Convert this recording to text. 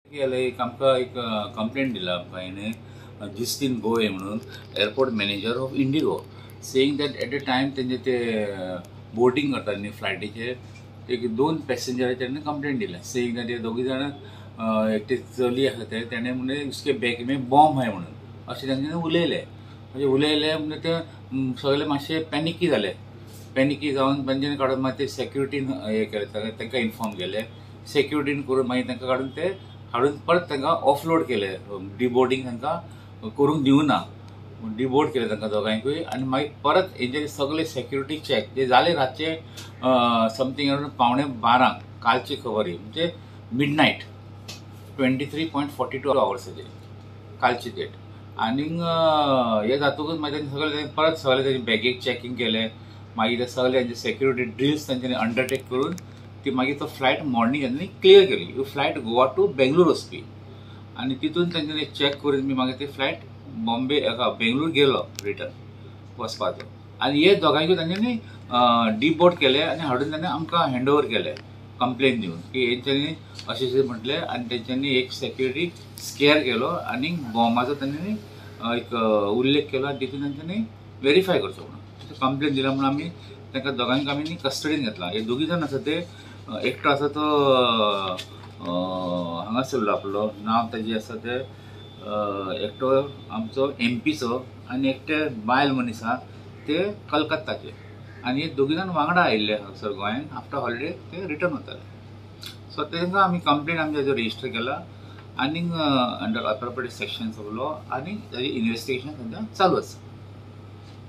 एक आमकां एक कंप्लेंट दिला आमकां हेणें जिस्तीन गोवे म्हणून airport manager of IndiGo, saying that at a time तेंचे ते बोर्डींग करता न्ही फ्लायटीचेर एक दोन पॅसेंजराचेर तेणें कंप्लेंट दिल्या, सेईंग that ते दोगी जाण एकटे चली आसा ते तेणें म्हणजे उसके बॅग में बॉम्ब आहे म्हणून अशें तेंच्यांनी उलयलें. म्हणजे उलयलें म्हणजे ते सगळे मातशे पॅनिकी जाले. पॅनिकी जावन तेंच्यांनी काडून मागीर ते सेक्युरिटीन हें केलें, तांकां इन्फॉर्म केलें. सेक्युरिटीन करून मागीर तांकां काडून ते हाडून परत तांकां ऑफलोड केले. डिबोर्डींग तांकां करूंक दिवना, डिबोर्ड केले तांकां दोगांयकूय. आनी मागीर परत हेंचे सगळे सेक्युरिटी चॅक जे जाले रातचे समथींग अरावंड 11:45 कालची खबर ही, म्हणजे मिडनायट 23.42 आवर्साचेर कालची डेट. आनीक हे जातकूच मागीर तेंचे सगळे परत सगळे तेंचे बॅगेक चॅकींग केलें. मागीर ते सगळे तेंचे सेक्युरिटी ड्रिल्स तेंच्यांनी अंडरटेक करून ती मागीर तो फ्लायट मॉर्निंग तेंच्यांनी क्लियर केली. ही फ्लायट गोवा टू बेंगलोर वचपी आनी तितून तेंच्यांनी चॅक करून बी मागीर ती फ्लायट बॉम्बे बेंगलोर गेलो रिटर्न वचपाचो. आनी हे दोगांयकूय तेंच्यांनी डिबोर्ड केले आनी हाडून तांणी आमकां हँड ओवर केले कंप्लेन दिवन की हेंच्यांनी अशें अशें म्हटलें आनी तेंच्यांनी एक सेक्युरिटी स्केअर केलो आनी बॉम्बाचो तेंच्यांनी एक उल्लेख केलो आनी तितून तेंच्यांनी वेरीफाय करचो म्हणून कंप्लेन दिला म्हणून आमी तांकां दोगांयक आमी कस्टडीन घेतला. हे दोगी जाण आसा ते एकटो आसा तो हांगासरलो आपलो नांव ताजें आसा ते एकटो आमचो एमपीचो आनी एकटे बायल मनीस आसा ते कलकत्ताचे. आनी हे दोगी जाण वांगडा आयिल्ले हांगासर गोंयान आफ्टर हॉलिडे ते रिटर्न वताले. सो तांकां आमी कंप्लेन आमचे हाजेर रजिस्टर केला आनी under appropriate sections of law आनी ताजें इन्वेस्टिगेशन सद्या चालू आसा.